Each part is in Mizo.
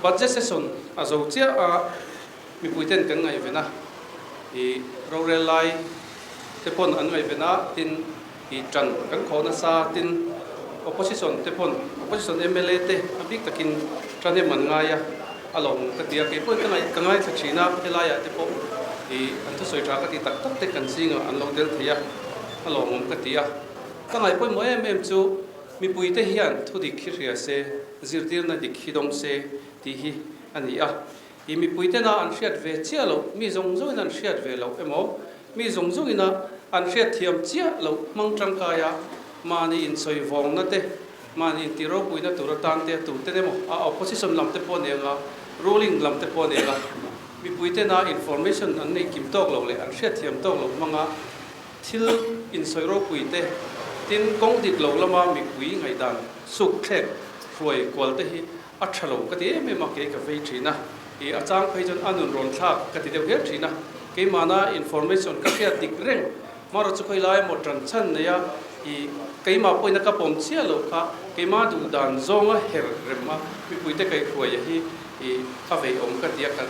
Budget session a zo chiah a, mipuiten kan ngaihven a, ih rorel lai te pawn an ngaihven a, tin ih tan kan khawh nasa, tin opposition te pawn opposition mla te a bik takin thahnem an ngai a, a lawmawm ka ti a, kei pawhin ka ngaih ka ngaithla thin a, helaiah te pawh ih an thusawi tha ka ti tak tak te kan zingah an lo tel thei a, a lawmawm ka ti a. Ka ngaih pawimawh em em chu mipuite hian thudik hi hria se, zirtirna dik hi dawng se tih hi a ni a. I mipuitena an hriat ve chiah loh, mi zawng zawngin an hriat ve loh emaw, mi zawng zawngina an hriat thiam chiah loh hmang tangkaia mahni insawi vawngna te, mahni intih ropuina tur atan te tuten emaw, a opposition lam te pawh ni anga, ruling lam te pawh ni anga, mipuitena information an neih kim tawk loh leh an hriat thiam tawk loh hmanga Thil insawi ropui te, tin kawng dik lo lama mipui ngaihdan suk thlek hruai kual te hi a tha lo ka ti em em a, kei ka vei thin a, ih a chang phei chuan a nun rawn thlak ka ti deuh hial thin a, keimahna information ka hriat dik reng hmaraw chu khawilai emaw tan chhan nei a, ih keimah pawhin a ka pawm chiah lo kha keimah duh dan zawnga her rem a mipui te kaihhruaia hi ih a vei awm ka ti a, ka.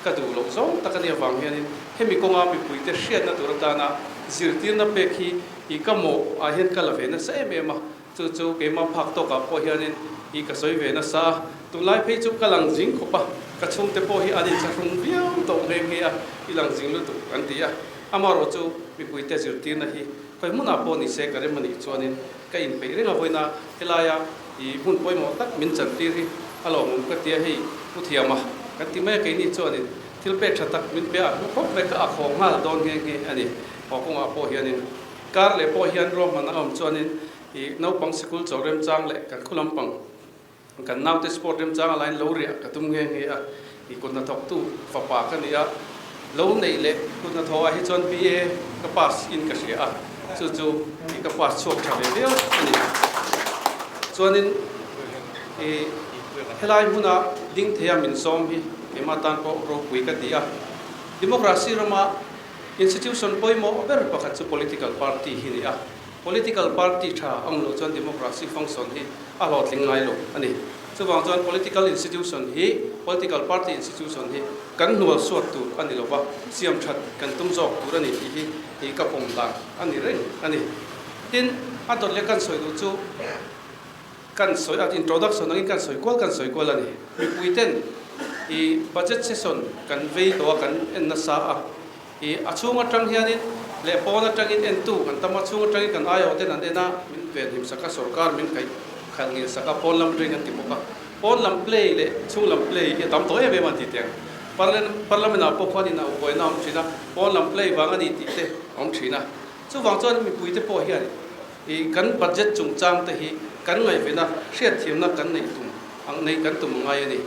Ka duh loh zawng tak a nih avang hianin hemi kawnga mipuite hriatna tur atana zirtirna pek hi i ka mawh ah hian ka la ve nasa em em a, chu chu keimah phak tawkah pawh hianin i ka sawi ve nasa a, tunlai phei chu ka lang zing khawp a, ka chhungte pawh hi an inthlahrung viau tawh nghe nghe a, i lang zing lutuk an ti a, amaherawh chu mipuite zirtirna hi khawi hmunah pawh ni se ka rem a nih chuanin ka inpeih reng a, vawiina helaia I hmun pawimawh tak min chantir hi a lawmawm ka ti a, hei Pu Thiama kan ti mai a, keini chuanin thil pek tha tak min pe a, hmu khawp mai kha a khaw nghal dawn nghe nghe a ni. Haw kawngah pawh hianin kar leh pawh hian ruahman a awm chuanin i naupang sikul chaw remchang leh kan khu lampang kan naute sport remchang a lain lo riah ka tum nghe nghe a, i kut hnathawktu fapa ka ni a, lo neih leh kut hnathawh ah hi chuan BA ka pass in ka hria a, chu chu i ka pass chhuak tha ve viau a ni. Chuanin i helai hmuna ding theia min sawm hi keimah tan pawh ropui ka ti a, Democracy rama institution pawimawh ber pakhat chu political party hi ni a, Political party tha a awm loh chuan democracy function hi a hlawhtling ngai lo a ni. Chuvang chuan political institution hi, political party institution hi kan hnual suat tur a ni lo va, siam that kan tum zawk tur a ni tih hi hi ka pawm dan a ni reng a ni. Tin, a dawt leh kan sawi duh chu kan sawi a, introduction angin kan sawi kual kan sawi kual a ni. Mipui ten i budget session kan vei tawh a, kan en nasa a. I a chhung atang hianin leh pawn atangin entu kan tam a, chhung atangin kan aiawh ten an en a, min venhim sak a, sorkar min kaih khalh ngil sak a, pawn lam atangin kan ti bawk a. Pawn lam play leh chhung lam play hi a tam tawh em em a ti teng. Parliament ah pawh khuan in a buaina a awm thin a, pawn lam play vang a ni tih te a awm thin a. Chuvang chuan mipuite pawh hian i kan budget chungchang te hi kan ngaihven a, hriatthiamna kan neih tum ang neih kan tum a ngai a ni.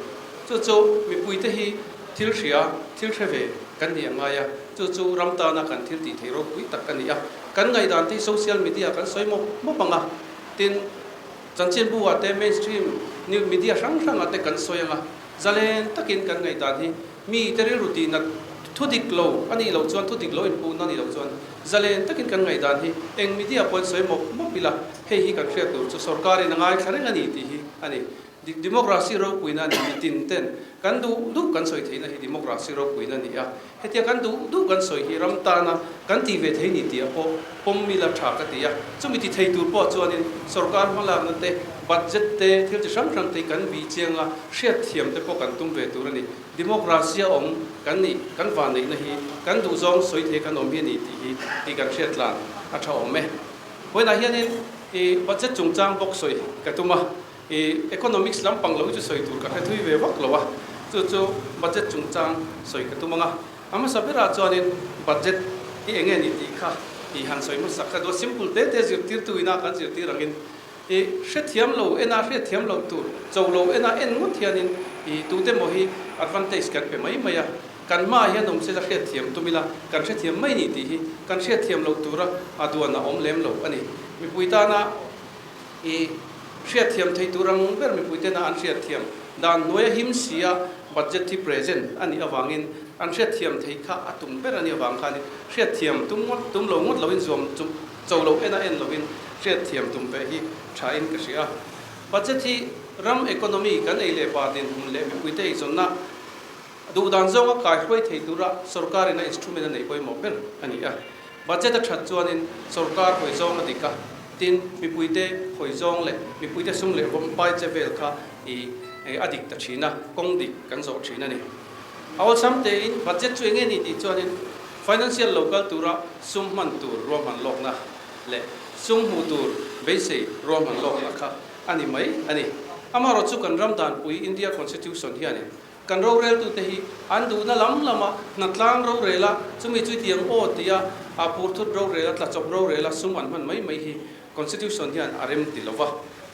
Chu chu mipuite hi thil hria, thil hre ve kan nih a ngai a, chu chu ram tana kan thil tih theih ropui tak a ni a. Kan ngaihdan te hi social media kan sawi mawp mawp ang a, tin, chanchinbu ah te mainstream new media hrang hrang ah te kan sawi ang a, zalen takin kan ngaihdan hi mi te rilru tihna thu dik lo a nih loh chuan, thu dik lo inpuhna a nih loh chuan zalen takin kan ngaihdan hi eng media pawhin sawi mawp mawp ila, hei hi kan hriat tur chu sorkarin a ngaithla reng a ni tih hi a ni. Democracy ropuina a ni, mitin ten kan duh duh kan sawi theihna hi democracy ropuina a ni a, hetia kan duh duh kan sawi hi ram tana kan tih ve thei ni tih ah pawh pawm mila tha ka ti a, chumi ti thei tur pawh chuanin sorkar hmalakna te, budget te, thil chi hrang hrang te hi kan bih chiang a, hriatthiam te pawh kan tum ve tur a ni. Democracy a awm kan nih, kan vanneihna hi kan duhzawng sawi thei kan awm hi a ni tih hi i kan hriat tlan a tha awm e. Vawiinah hianin i budget chungchang bawk sawi ka tum a. I economics lampang lo hi chu sawi tur ka hre thui ve vak lo a, chu chu budget chungchang sawi ka tum ang a. A hmasa berah chuanin budget hi eng nge ni tih kha i han sawi hmasak kha duh a, simple te te zirtirtu ina kan zirtir angin i hrethiam lo ena hriatthiam loh tur cho lo ena en ngawt hianin i tute maw hi advantage kan pe mai mai a, kan hmaah hian awm sela hriatthiam tum ila kan hrethiam mai ni tih hi kan hriatthiam loh tura a duan a awm lem lo a ni. Mipui tana I hriatthiam thei tur ang ber mipui tena an hriatthiam dan hnuaia him sia budget hi present a nih avangin an hriatthiam thei kha a tum ber a nih avang khanin hriatthiam tum ngawt tum lo ngawt loin zuam cho lo en a en loin hriatthiam tum ve hi thain ka hria. Budget hi ram economy kan ei leh bar dinhmun leh mipuite eizawnna duh dan zawnga kaihruai thei tura sorkarin a instrument a neih pawimawh ber a ni a. Budget a that chuanin sorkar hawi zawng a dik a, tin mipuite hawi zawng leh mipuite sum leh vawm pai che vel kha i a dik ta thin a, kawng dik kan zawh thin a ni. A awlsam tein budget chu eng nge ni tih chuanin financial lo kal tura sum hman tur ruahman lawkna leh sum hmuh tur beisei ruahman lawkna kha a ni mai a ni. Amaherawh chu kan ram danpui India Constitution hianin kan roreltute hi an duhna lam lama hnatlang rorela chumi chu tiang aw tia a phurthut rorela tlachawp rorela sum an hman mai mai hi Constitution hian a rem ti lova.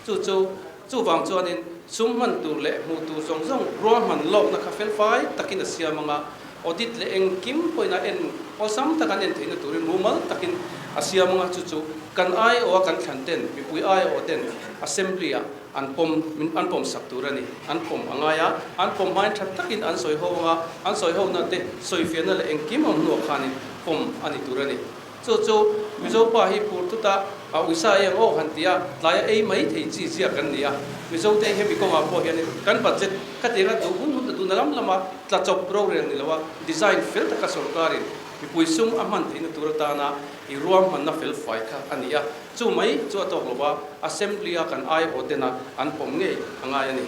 Chu chu chuvang chuanin sum hman tur leh hmuh tur zawng zawng ruahman lawkna kha felfai takin a siam anga audit leh engkim pawhin a en awlsam tak an en theihna turin mumal takin a siam anga chu chu kan aiawha kan thlan ten mipui aiawh ten assembly ah an pawm an pawm sak tur a ni. An pawm a ngai a, an pawm hmain tha takin an sawi ho anga an sawi hona te sawifiahna leh engkim awm hnuah khanin pawm a ni tur a ni. Chu chu Mizo pa hi phur tut a, a uisa eng aw han ti a, tlai a ei mai thei chi zia kan ni a. Mizo te hemi kawngah pawh hianin kan budget ka ti anga duh hun hun ta duhna lam lama tla chawp rorel ni lo a, design fel taka sorkarin mipui sum a hman theihna tur atana i ruahmanna fel fai kha a ni a. Chu mai chu a tawk lo va, Assembly a kan aiawh tena an pawm ngei a ngai a ni.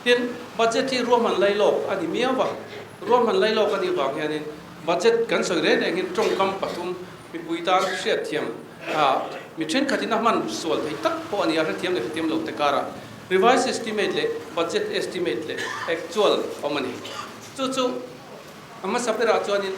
Tin, budget hi ruahman lailawk a ni miau a, ruahman lailawk a nih vang hianin Budget kan sawi reng reng hi tawngkam pathum mipui tan hriatthiam a mi thenkhatin a hman sual thei tak pawh a ni a, hrethiam leh hrethiam lo te karah revised estimate leh budget estimate leh actual awm a ni. Chu chu a hmasa berah chuanin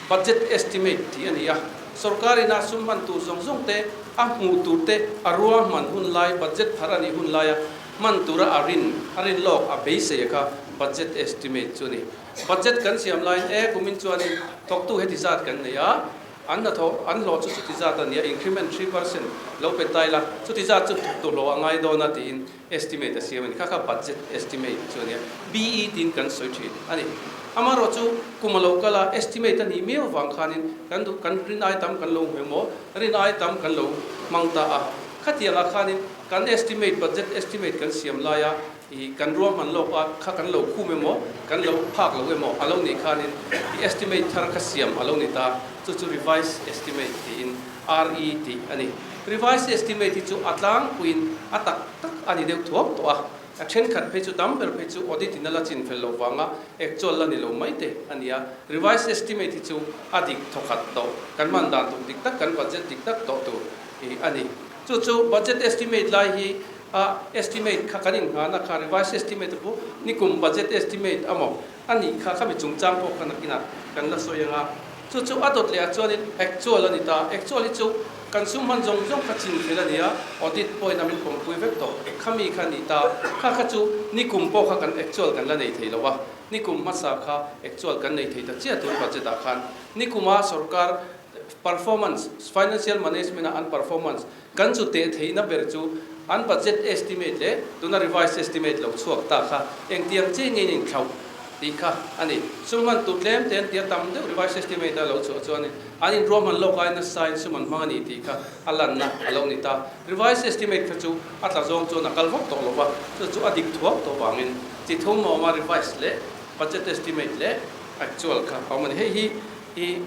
budget estimate tih a ni a, sorkar ina sum hman tur zawng zawng te a hmuh tur te a ruahman hun lai budget thar a nih hun laia hman tura a rin a rin lawk a beisei a kha budget estimate chu a ni. Budget kan siam laiin e kumin chuanin thawktu heti zat kan nei a, an hnathawh an hlawh chu chuti zat a nia, increment 3% lo pe ta ila, chuti zat chu thawktu hlawh a ngai dawn a tiin estimate a siam a ni. Kha kha budget estimate chu a nia, BE tiin kan sawi thin a ni. Amaherawh chu kum a lo kal a, estimate a nih miau vang khanin kan duh kan rin ai tam kan lo hmu emaw, rin ai tam kan lo hmang ta a. Khatiangah khanin kan estimate, budget estimate kan siam laia I kan ruahman lawk a, kha kan lo khum emaw, kan lo phak lo emaw a lo nih khanin i estimate thar kha siam a lo ni ta, chu chu revised estimate tiin RE tih a ni. Revised estimate hi chu a tlangpuiin a tak tak a ni deuh thuak tawh a, a thenkhat phei chu tam ber phei chu audit in a la chin fel loh vanga actual la ni lo mai te a ni a. Revised estimate hi chu a dik thawkhat tawh, kan hman dan tur dik tak, kan budget dik tak tawh tur a ni. Chu chu budget estimate lai hi A estimate kha kan inngahna kha revised estimate a pu, nikum budget estimate a maw a nih kha khami chungchang pawh kha nakinah kan la sawi ang a. Chu chu a dawt leh ah chuanin actual a ni ta. Actual hi chu kan sum hman zawng zawng kha chin fel a ni a, audit pawhin a min pawmpui vek tawh khami kha a ni ta. Kha kha chu nikum pawh kha kan actual kan la nei thei lo a, nikum hmasa kha actual kan nei thei ta chiah tun budget ah khan nikuma sorkar performance, financial management a an performance Kan chu teh theihna ber chu an budget estimate leh tuna revised estimate lo chhuak ta kha engtiang chiah nge in inthlauh tih kha a ni. Sum hman tur tlem te an tia tam deuh revised estimate a lo chhuah chuanin an inruahman lawk aiin nasa in sum an hmang a ni tih kha a lanna a lo ni ta. Revised estimate kha chu a tla zawng chuan a kal vak tawh lo va, chu chu a dik thuak tawh vangin chi thum a awm a, revised leh budget estimate leh actual kha a awm a ni. Hei hi i.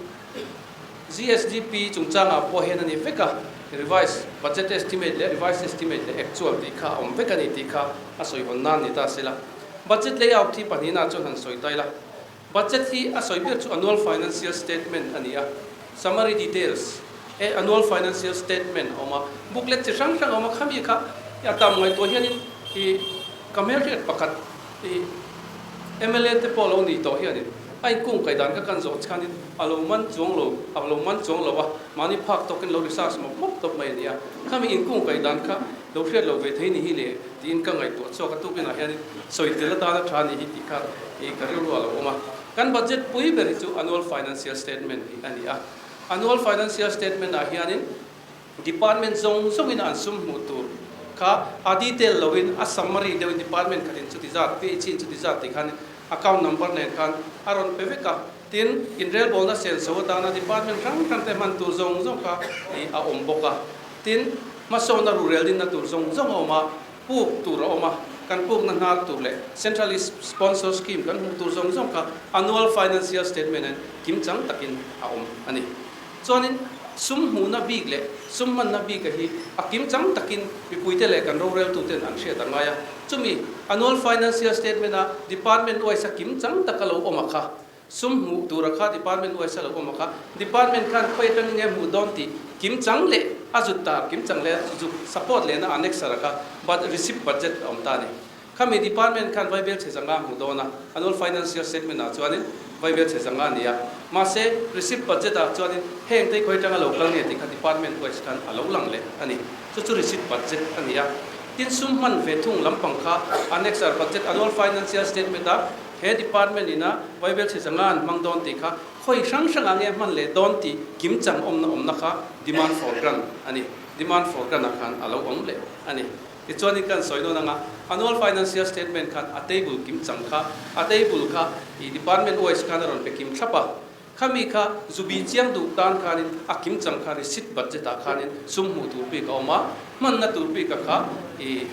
GSDP chungchangah pawh hian a ni vek a, revised budget estimate leh revised estimate leh actual tih kha a awm vek a ni tih kha a sawi hawn nan ni ta sela. Budget layout hi pahnihna chuan han sawi ta ila. Budget hi a sawi ber chu annual financial statement a ni a, summary details e annual financial statement a awm a, booklet chi hrang hrang a awm a, khami kha a tam ngaihtuah hianin i ka hmelhriat pakhat i mla te pawh lo nih tawh hianin a inkung kai dan kha kan zawh chhanin a lo man chuang lo, a lo man chuang lo a, mahni phak tawkin lo research mawp mawp tawp mai a ni a, khami inkung kai dan kha lo hriat lo ve thei ni hi le tiin ka ngaihtuah chhuak a, tukinah hianin sawi tel atana tha ni hi tih kha i ka rilru a lo awm a. Kan budget pui ber hi chu annual financial statement hi a ni a, annual financial statement ah hianin Department zawng zawngin an sum hmuh tur kha a detail loin a summary deuhin department khatin chuti zat, PHC in chuti zat tih khan account number nen khan a rawn pe vek a. Tin, inrelbawlna senso atana department hrang hrang te hman tur zawng zawng kha a awm bawk a. Tin, hmasawnna rurel dinna tur zawng zawng a awm a, puk tur a awm a. kan pukna hnar tur leh Central Sponsor Scheme kan hmuh tur zawng zawng kha Annual Financial Statement in kimchang takin a awm a ni. Chuanin sum hmuhna bik leh sum hmanna bika hi a kimchang takin mipuite leh kan roreltuten an hriat a ngai a. Chumi Annual Financial Statement a Department wise a kimchang taka lo awm a kha Sum hmuh tura kha department wise a lo awm a kha department khan khawi atangin nge hmuh dawn tih kimchang leh a zut tar kimchang leh zuk support lehna annexure a kha but receipt budget a awm ta a ni. Khami department khan vaibel chhe zanga hmuh dawn a, annual financial statement ah chuanin vaibel chhe zanga a ni a. Mahse receipt budget ah chuanin heng te khawi atanga lo kal nge tih kha department wise khan a lo lang leh a ni. Chu chu receipt budget a ni a. Tin sum hman ve thung lampang kha annexure budget annual financial statement ah He department ina Bible chhe zanga an hmang dawn tih kha khawi hrang hrangah nge hman leh dawn tih kimchang awmna awmna kha demand for grant a ni. Demand for grant ah khan a lo awm leh a ni. Tichuanin kan sawi nawn anga annual financial statement khan a table kimchang kha a table kha i department wise khan a rawn pe kim thlap a. Khami kha zubi chiang duh tan khanin a kimchang kha receipt budget ah khanin sum hmuh tur bik a awm a, hmanna tur bik a kha i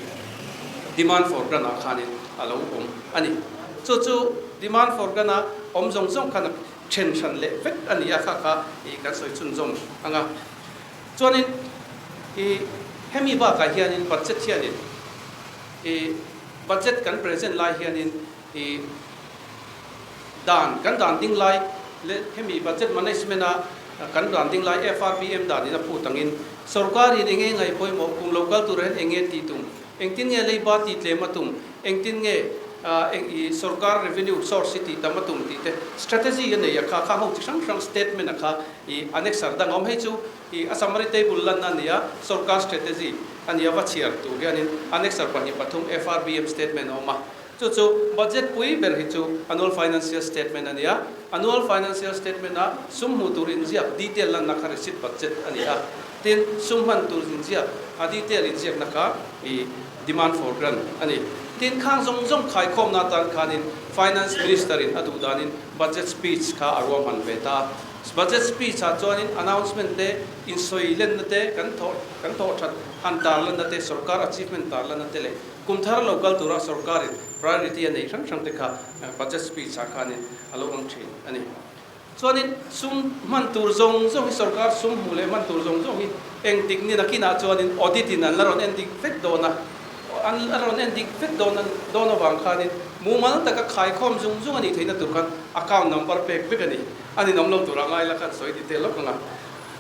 demand for grant ah khanin a lo awm a ni. Chu chu demand for grant a awm zawng zawng khan a then hran leh vek a ni a, kha kha i kan sawi chhunzawm ang a. Chuanin i hemi bakah hianin budget hianin i budget kan present lai hianin i Dan kan dan ding lai leh hemi budget management a kan dan ding lai FRBM dan in a phut angin sorkar in enge ngaih pawimawh kum lo kal tur hian enge tih tum, engtin nge leiba tih tlem a tum, engtin nge eng i sorkar revenue source hi tih tam a tum tih te strategy a nei a kha, kha ho chi hrang hrang statement a kha i annexure dang a awm. Hei chu i a summary table lanna a ni a, sorkar strategy a ni a va chhiar tur hianin annexure 2 3 FRBM statement a awm a. Chu chu budget pui ber hi chu annual financial statement a ni a. Annual financial statement a sum hmuh tur inziak detail lanna kha receipt budget a ni a. Tin, sum hman tur inziak a detail inziakna kha i demand for grant a ni. Tin, khang zawng zawng khaikhawmna atan khanin Finance Minister in a duh danin budget speech kha a ruahman ve ta a. Budget speech ah chuanin announcement te, insawi lenna te, kan thawh kan thawh that han tarlanna te, sorkar achievement tarlanna te leh Kum thar lo kal tura sorkarin priority a neih hrang hrang te kha budget speech ah khanin a lo awm thin a ni. Chuanin sum hman tur zawng zawng hi sorkar sum hmuh leh hman tur zawng zawng hi eng dik ni nakinah chuanin audit in an la rawn en dik vek dawn a, an la rawn en dik vek dawn dawn avang khanin mumal taka khaikhawm zung zung a nih theihna tur khan account number pek vek a ni. A ninawm lo tura ngai la khan sawi detail lawk ang a.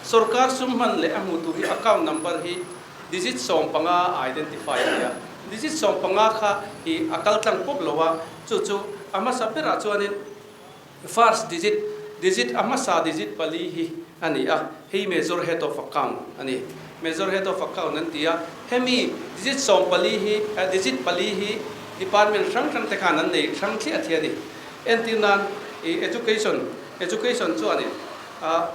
Sorkar sum hman leh a hmuh tur hi account number hi Digit 15 a identify a nia. Digit 15 kha i a kal tlang pawp lo a, chu chu a hmasa berah chuanin first digit, digit a hmasa digit pali hi a ni a, hei major head of account a ni. Major head of account an ti a, hemi digit 14 hi, digit pali hi department hrang hrang te khan an nei hrang thliah thliah a ni. Entir nan i education, education chuanin a.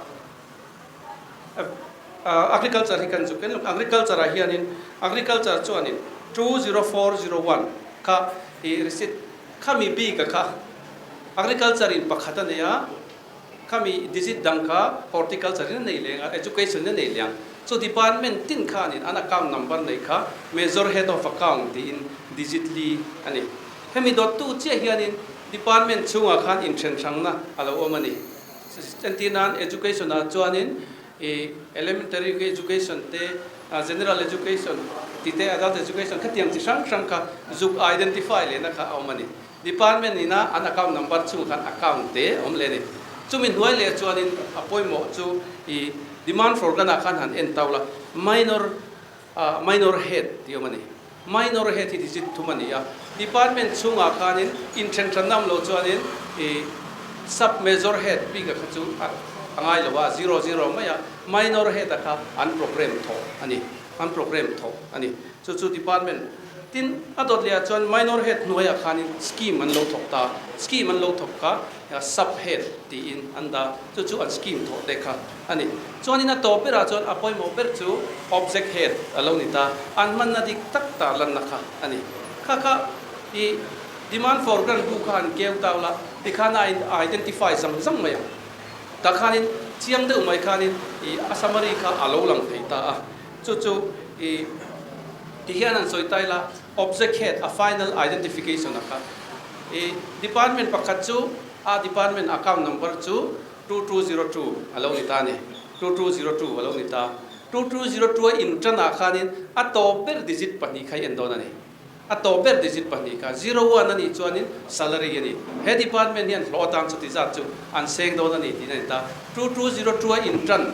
Agriculture hi kan zuk en lawk agriculture ah hianin agriculture chuanin 20401 kha i receipt khami bik a kha agriculture in pakhat a nei a khami digit dang kha horticulture in a nei leng a education in a nei leng chu department tin khanin an account number nei kha major head of account tiin digit li a ni hemi dawttu chiah hianin department chhungah khan inthen hrangna a lo awm a ni. Entir nan education ah chuanin i elementary education te general education tih te adult education khatiang chi hrang hrang kha zuk identify lehna kha a awm a ni. Department ina an account number chungah khan account te a awm leh a ni. Chumi hnuai leh chuanin a pawimawh chu i demand for grant ah khan han en tau la minor minor head tih a awm a ni. Minor head hi digit thum a ni a, department chhungah khanin inthen tha nam lo chuanin i sub major head bik a kha chu a ngai lo a, zero zero mai a, minor head a kha an program thawh a ni, an program thawh a ni. Chu chu department tin a dawt leh ah chuan minor head hnuaiah khanin scheme an lo thawk ta, scheme an lo thawk kha sub head tiin an dah, chu chu an scheme thawh te kha. a ni. Chuanin a tawp berah chuan a pawimawh ber chu object head a lo ni ta, an hmanna dik tak tarlanna kha a ni. Kha kha i demand for grant bu kha han keu tau la, tikhan a in identify zang zang mai ang. Tah khanin chiang deuh mai khanin i a summary kha a lo lang thei ta a. Chu chu i tihian han sawi tai la. Object head a final identification a kha i department pakhat chu a department account number chu 2202 a lo ni ta a ni. 2202 a lo ni ta. 2202 a in tan ah khanin a tawp ber digit pahnih kha i en dawn a ni. A tawp ber digit pahnih kha zero one a nih chuanin salary a ni. He department hian hlawh atan chuti zat chu an seng dawn a ni tiin a ni ta. 2202 a in tan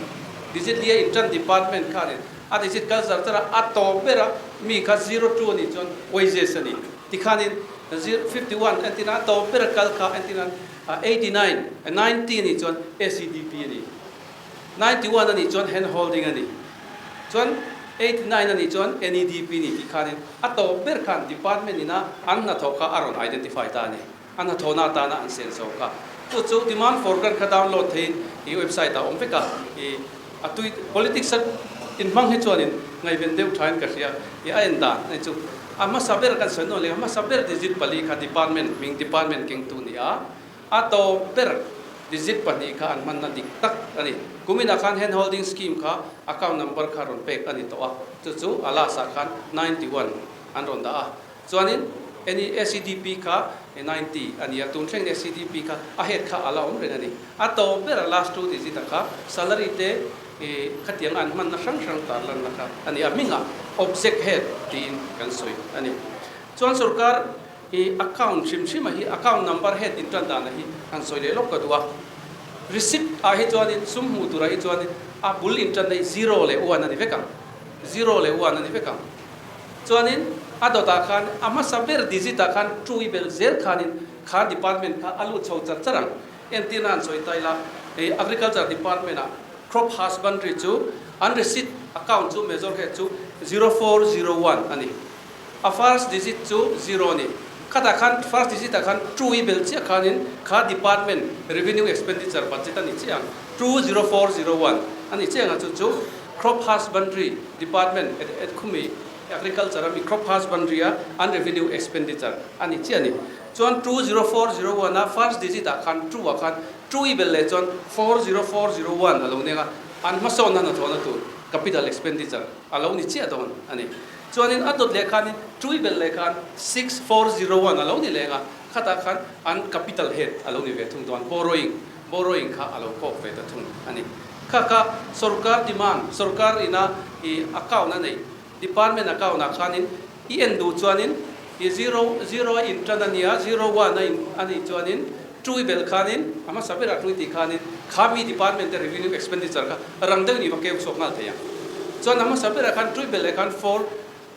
digit li a in tan department khanin a digit kal zar zar a, a tawp bera mi kha 02 a nih chuan wages a ni. Tikhanin 51 entirna a tawp bera kal kha entirna 89, 90 a nih chuan SEDP a ni. 91 a nih chuan hand holding a ni. Chuan 89 a nih chuan NEDP a ni tih khanin a tawp ber khan department ina an hnathawh kha a rawn identify ta a ni. A hnathawhna atana an senso kha. Chu chu demand for grant kha download theihin i website ah a awm vek a. I a tui politics a inhmang hi chuanin ngaihven deuh thain ka hria. I a en dan a ni chu. A hmasa ber kan sawi nawn leh a hmasa ber digit pali kha department hming department kengtu ni a. A tawp ber digit pahnih kha an hmanna dik tak a ni. Kuminah khan hand holding scheme kha account number kha rawn pek a ni tawh a, chu chu a last ah khan 91 an rawn dah a. Chuanin any SEDP kha 90 a ni a, tun thlengin SEDP kha a head kha a la awm reng a ni. A tawp ber a last two digit ah kha salary te khatiang an hmanna hrang hrang tarlanna kha a ni a, hmingah object head tiin kan sawi a ni. Chuan sorkar I account hrim hrim a hi account number head in tan dan a hi han sawi leh lawk ka duh a. Receipt ah hi chuanin sum hmuh tur ah hi chuanin a bul in tan na hi zero leh one a ni vek ang. Zero leh one a ni vek ang. Chuanin a dawt ah khan a hmasa ber digit ah khan two i belh zel khanin kha department kha a lut chho char char ang. Entirna han sawi ta ila hei agriculture department ah crop husbandry chu an receipt account chu major head chu 0401 a ni. A first digit chu zero a ni. Khatah khan first digit ah khan two i belh chiah khanin kha department revenue expenditure budget a ni chiah ang. 20401 a ni chiah ang a chu chu crop husbandry department et khumi agriculture ami crop husbandry a an revenue expenditure a ni chiah a ni. Chuan 20401 a first digit ah khan two ah khan two i belh leh chuan 40401 a lo neng a, an hmasawnna hnathawhna tur capital expenditure a lo ni chiah dawn a ni. Chuanin a dawt leh khanin tui belh leh khan 6401 a lo ni leng a, khatah khan an capital head a lo ni ve thung dawn, borrowing, borrowing kha a lo kawk ve ta thung a ni. Kha kha sorkar demand, sorkar ina i account a nei, department account ah khanin i en duh chuanin i zero, zero a in tan a nia, zero one a in a nih chuanin tui belh khanin a hmasa berah tui tih khanin kha mi department te revenue expenditure kha rang deuh ni va keu chhuak nghal thei ang. Chuan a hmasa berah khan tui belh leh khan four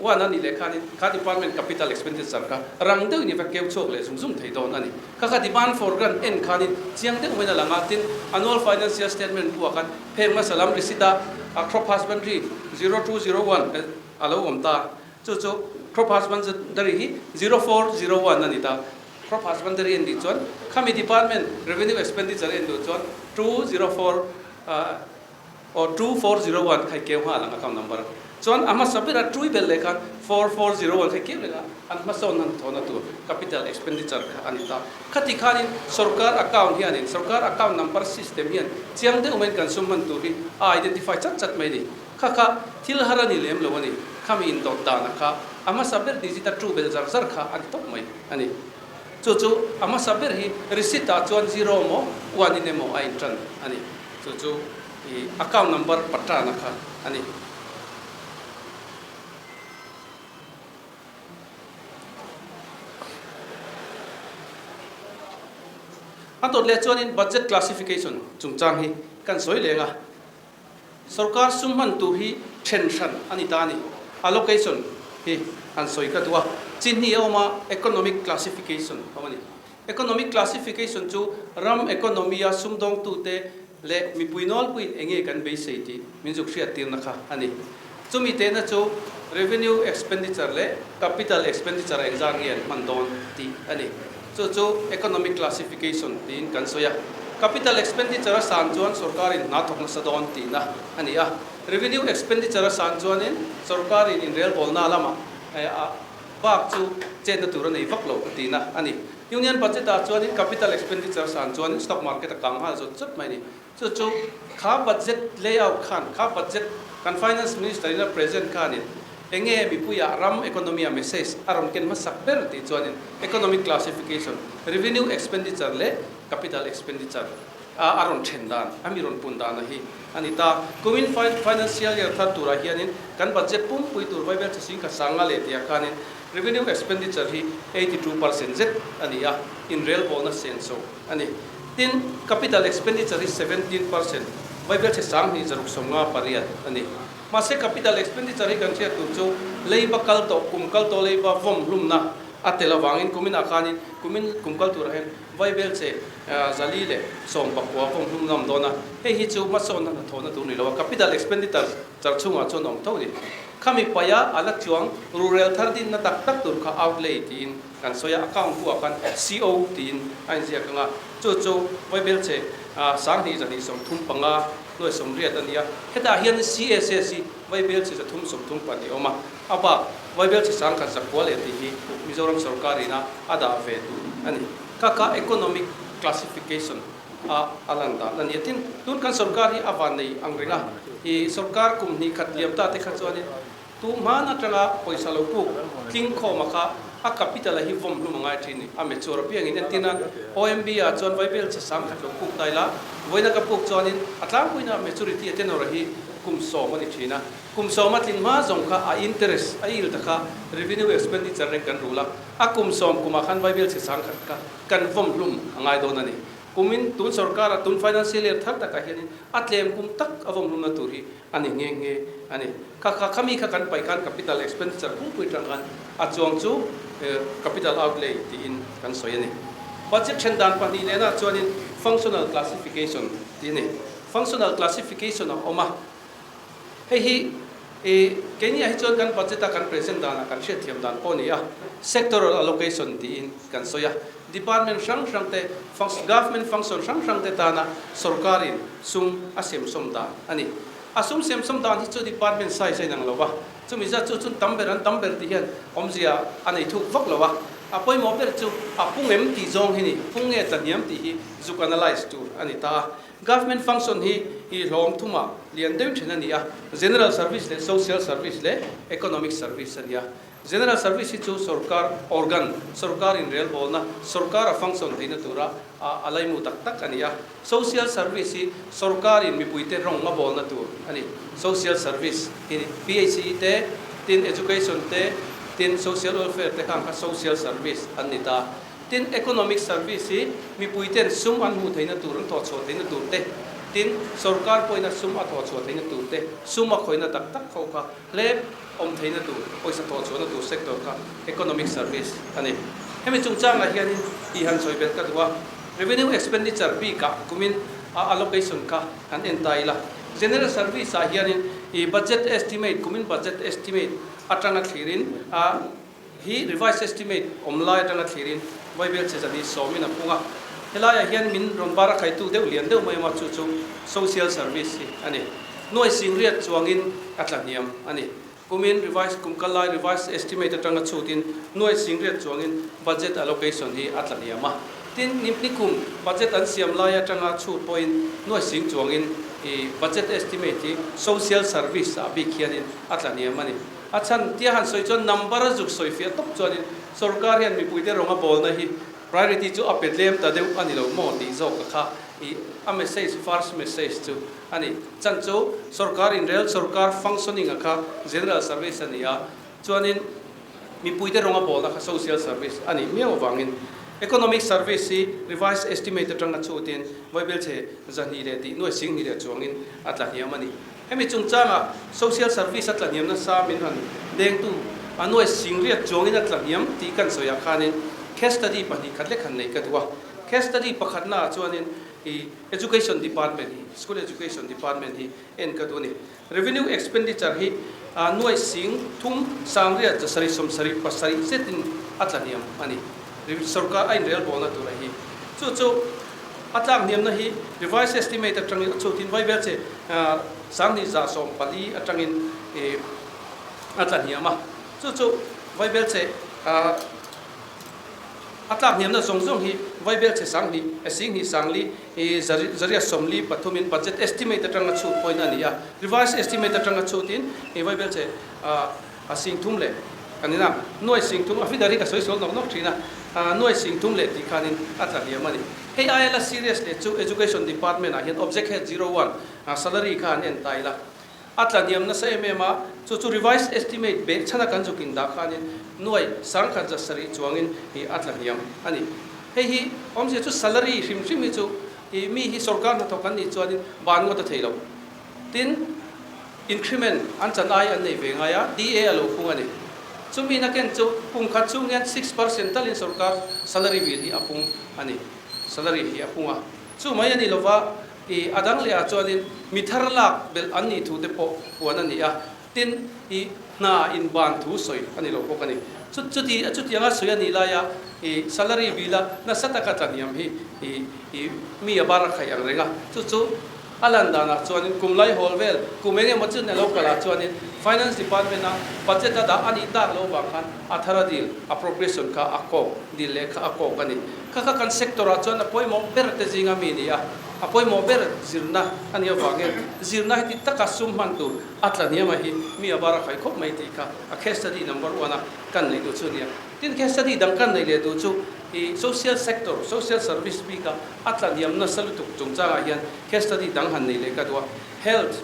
one a nih leh khanin kha department capital expenditure kha rang deuh ni va keu chhuak leh zung zung thei dawn a ni. Kha kha demand for grant en khanin chiang deuh maiin a lang a, tin annual financial statement buah khan pheng hmasa lam receipt a crop husbandry 0201 a lo awm ta. Chu chu crop husbandry hi 0401 a ni ta. Crop husbandry en dih chuan khami department revenue expenditure en duh chuan 204 aw 2401 kha i keu nghal ang account number chuan a hmasa bera tui belh leh khan 4401 kha i keu leh a an hmasawn nan thawhna tur capital expenditure kha a ni ta. Khati khanin sorkar account hianin sorkar account number system hian chiang deuh maiin kan sum hman tur hi a identify chat chat mai a ni. Kha kha thil har a ni lem lo a ni. Khami indawt dana kha a hmasa ber digit a tu belh zar zar kha a ni tawp mai a ni. Chu chu a hmasa ber hi receipt ah chuan zero emaw one in emaw a intan a ni. Chu chu i account number pattern-a kha a ni. A dawt leh chuanin budget classification chungchang hi kan sawi leng a. Sorkar sum hman tur hi then hran a ni ta a ni. Allocation hi han sawi ka duh a, chi hnih a awm a, economic classification a awm a ni. Economic classification chu ram economy a sumdawngtute leh mipui nawlpuiin eng nge kan beisei tih min zuk hriattirna kha a ni. Chumi tehna chu revenue expenditure leh capital expenditure engzat nge an hman dawn tih a ni. Chu chu economic classification tiin kan sawi a. Capital expenditure a san chuan sorkarin hna thawk nasa dawn tihna a ni a. Revenue expenditure a san chuanin sorkarin inrelbawlna lamah a bak chu chetna tur a nei vak lo tihna a ni. Union budget ah chuanin capital expenditure a san chuanin stock market a kang nghal zawt zawt mai a ni. Chu chu kha budget layout khan, kha budget kan finance minister in a present khanin. Enge mipuiah ram economy-a message a rawn ken hmasak ber tih chuanin economic classification, revenue expenditure leh capital expenditure a rawn then dan, a mi rawn pun dan a hi a ni ta. Kumin financial year thar turah hianin kan budget pumpui tur vaibel chhe sing kha sanga leh tihah khanin revenue expenditure hi 82% zet a ni a, inrelbawlna senso a ni. Tin, capital expenditure hi 17%, vaibel chhe 20 658 a ni. Mahse capital expenditure hi kan hriat tur chu leiba kal tawh, kum kal tawh leiba vawm hlumna a tel avangin kuminah khanin kumin kum kal turah hian vaibel che 419 vawm hlum ngam dawn a, hei hi chu hmasawnna hnathawhna tur ni lo a, capital expenditure char chhungah chuan a awm tho a ni. Khami paia a la chuang rurel thar dinna tak tak tur kha outlay tiin kan sawi a, account buah khan CO tiin a inziak ang a, chu chu vaibel che 2235. Hnuai 80 a ni a, hetah hian CSS hi Vaibel chhe 334 a awm a, a bak Vaibel chhe 1009 leh tih hi Mizoram sorkar ina a dah ve tur a ni. Ka ka economic classification a a lan dan a ni a, tin tun kan sorkar hi a van nei ang reng a, i sorkar kum hnih khat liam ta te kha chuanin Tu hman atanga pawisa lo puk tling khawma kha a capital a hi vawm hlum a ngai thin ni. A mature apiangin entir nan OMB ah chuan vaibel chhe 10,000 lo puk ta ila, vawiina ka puk chuanin a tlangpuina maturity a tenor a hi kum 10 a ni thin a. Kum 10 a tling hma zawng kha a interest a yield a kha revenue expenditure reng kan rul a, a kum 10 kumah khan vaibel chhe 10,000 kha kan vawm hlum a ngai dawn a ni. Kumin tun sorkara tun financial year thar takah hianin a tlem kum tak a vawm hlumna tur hi a ni nghe nghe a ni. Kha kha khami kha kan paih khan capital expenditure pumpuii tang khan a chuang chu capital outlay tiin kan sawi a ni. Budget then dan pahnih lehna chuanin functional classification tih a ni. Functional classification a awm a. Hei hi i keini ah hi chuan kan budget a kan present danah kan hriatthiam dan pawh a ni a, sectoral allocation tiin kan sawi a. Department hrang hrang te, government function hrang hrang te tana sorkarin sum a semsawm dan a ni. A sum semsawm dan hi chu department size a inang lo va, chumi zat chu chun tam ber an tam ber tih hian awmzia a nei thuk vak lo a. A pawimawh ber chu a pung em tih zawng hi ni, pung nge tlahniam tih hi zuk analyse tur a ni ta a. Government function hi i hlawm thumah lian deuh thin a ni a, general service leh social service leh economic service a ni a. General service hi chu sorkar organ, sorkar inrelbawlna, sorkar a function theihna tura a laimu tak tak a ni a. Social service hi sorkarin mipuite rawng a bawlna tur a ni. Social service hi PHE te, tin education te, tin social welfare te khang kha social service an ni ta. Tin, economic service hi mipuiten sum an hmuh theihna tur, an thawhchhuah theihna tur te, tin, sorkar pawhin a sum a thawhchhuah theihna tur te, sum a khawihna tak tak ho kha hlep awm theihna tur, pawisa thawhchhuahna tur sector kha economic service a ni. Hemi chungchangah hianin tih han sawi belh ka duh a, revenue expenditure bikah kumin a allocation kha han en ta ila. General service ah hianin i budget estimate, kumin budget estimate atanga thlirin a. Hi revised estimate awm lai atanga thlirin Vaibel che zan hi sawmin a pung a. Helaiah hian min rawn bar a khaitu deuh lian deuh mai awm a, chu chu social service hi a ni. Nuai singriat chuangin a tla hniam a ni. Kumin revised kum kal lai revised estimate atanga chhutin nuai singriat chuangin budget allocation hi a tla hniam a. Tin, nikum budget an siam lai atanga chhut pawhin nuai sing chuangin i budget estimate hi social service ah bik hianin a tla hniam a ni. A chhan tia han sawi chuan number a zuk sawi fiah tawp chuanin sorkar hian mipuite rawnga bawlna hi priority chu a pe tlem ta deuh a ni lo maw tih zawk a kha i a message first message chu a ni. Chan chu sorkar inrel sorkar functioning a kha general service a ni a chuanin mipuite rawnga bawlna kha social service a nih miau avangin economic service hi revised estimate atanga chhutin vaibelchhe 200 leh tih nuai 20 leh chuangin a tla hniam a ni. Hemi chungchanga social service a tlahniam nasa min han dengtu a nuai singriat chuangin a tlahniam tih kan sawiah khanin case study pahnih khat lek han nei ka duh a. Case study pakhatnaah chuanin i Education Department hi, School Education Department hi en ka duh a ni. Revenue expenditure hi nuai sing thum sangriat 700 77 zetin a tlahniam a ni. Sorkar a inrelbawlna tura hi chu chu a tlak hniamna hi revised estimate atangin a chhutin vaibel che 2114 atangin a tla hniam a, chu chu vaibel che a tlak hniamna zawng zawng hi vaibel che 10,000 10,000 sangli 143 in budget estimate atanga chhut pawhin a ni a, revised estimate atanga chhutin vaibel che. A 30 leh kan ina nuai 30 a figure hi ka sawi sual nawk nawk thin a, nuai 30 leh tih khanin a tla hniam a ni. Hei aia la serious leh chu Education Department ah hian Object Head 01 salary kha an en ta ila a tla hniam nasa em em a, chu chu revised estimate beh chhana kan zuk indah khanin nuai 1170 chuangin hi a tla hniam a ni. Hei hi awmzia chu salary hrim hrim hi chu i mi hi sorkar hnathawk an nih chuanin ban ngawt a thei lo. Tin, increment an chan ai an nei ve ngai a, DA a lo phung a ni. Chumi na ken chu kum khat chhung hian 6% talin sorkar salary bill hi a pung a ni. Salary hi a pung a. Chu mai a ni lova, i a dang leh ah chuanin mi thar lak belh an nih thu te pawh puan a ni a. Tin, i hna in ban thu sawi a ni lo bawk a ni. Chu chuti chutianga sawi a nih laia i salary bill a nasa taka tlahniam hi i i mi a bar a khaih ang reng a. Chu chu a lan danah chuanin kum lai hawl vel kum eng emaw chu lo kalah chuanin Finance Department a budget a dah a nih tak loh vang khan a thar a dil appropriation kha a kawk dil leh kha a kawk a ni. Kha kha kan sector ah chuan a pawimawh ber te zinga mi ni a, a pawimawh ber zirna a nih avangin zirna heti taka sum hman tur A tla hniam a hi mi a bar a khai khawp mai tih kha a case study number one a kan neih duh chu a nia. Tin, case study dang kan neih leh duh chu i social sector, social service bik a a tla hniam nasa lutuk chungchangah hian case study dang han neih leh ka duh a. Health